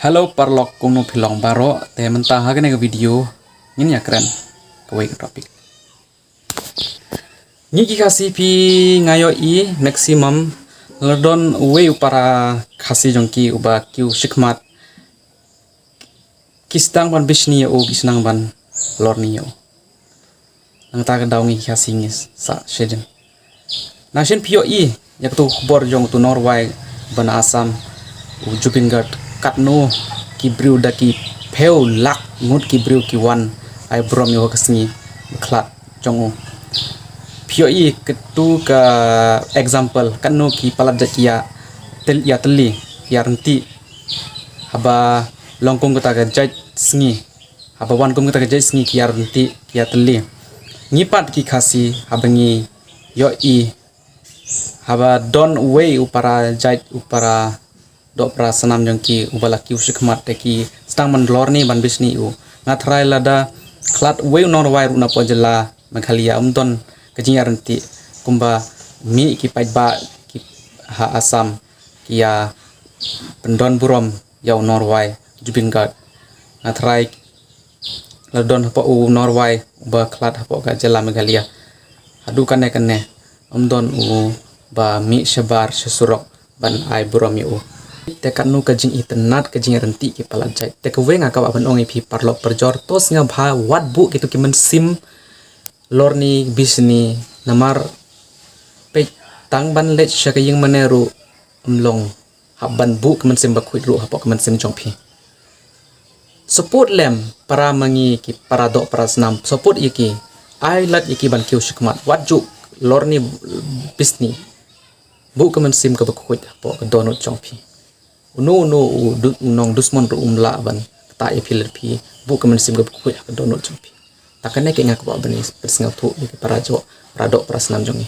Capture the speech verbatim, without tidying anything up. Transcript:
Hello paralok, kumno phi long baroh? Te mynta ha kane ka video ngin ïa kren kawei ka topic. Ngi ki Khasi phi nga ïohi maximum la don uwei u para Khasi jong ki uba kiew shakhmat, ki sdang ban bishni ïa u, ki sdang ban lorni ïa u. Nangta ka daw ngi ki Khasi ngi sah shadien. Nangta shen phi ïohi ïa katu ka khubor jong utu u nongrwai ba na Assam, u Zubeen Garg, katno ki briew, da ki phew lak ngut ki briew ki wan ai burom ïa u ha ka sngi bakhlad jong u. Phi ïohi katu ka example, katno ki palat jait ki ïa tel-, ïa tylli, ïa ryntih. Haba long kum kata ka jait sngi, haba wan kum kata ka jait sngi ki ïa ryntih, ki ïa tylli. Ngi pat ki Khasi, haba ngi ïohi, haba don uwei u para jait, u para doh para snam jong ki uba la kiew shakhmat, te ki sdang ban lorni ban bishni ïa u. Nga tharai lada khlad uwei u nongrwai ruh na poh jylla Meghalaya, ym don ka jingïaryntih kumba mih ki paidbah ki ha Assam ki ïa pyndon burom ïa u nongrwai Zubeen Garg. Nga tharai la don hapoh u nongrwai uba khlad hapoh ka jylla Meghalaya, haduh kane kane ym don uba mih shabar sha surok ban ai burom ïa u. Te katno ka jingitynnad, ka jingïaryntih ki palat jait. Te kawei nga kwah ban ong ïa phi paralok parajor, to sngewbha wat buh kitu ki mynsiem lorni bishni, namar peit, tang ban leit sha ka ïing mane ruh ym long, hap ban buh ka mynsiem bakhuid ruh hapoh ka mynsiem jong phi. Support lem para ma ngi ki para doh para snam, support ïa ki, ai lad ïa ki ban kiew shakhmat, wat ju lorni bishni. Buh ka mynsiem kaba khuid hapoh ka dohnud jong phi. Uno uno u du-, u nongdusmon ruh um lah ban ktah ïa phi lada phi buh ka mynsiem kaba khuid ha ka dohnud jong phi. Ta kane ka nga kwah ban pynsngewthuh ïa ki para jong, para doh para snam jong ngi.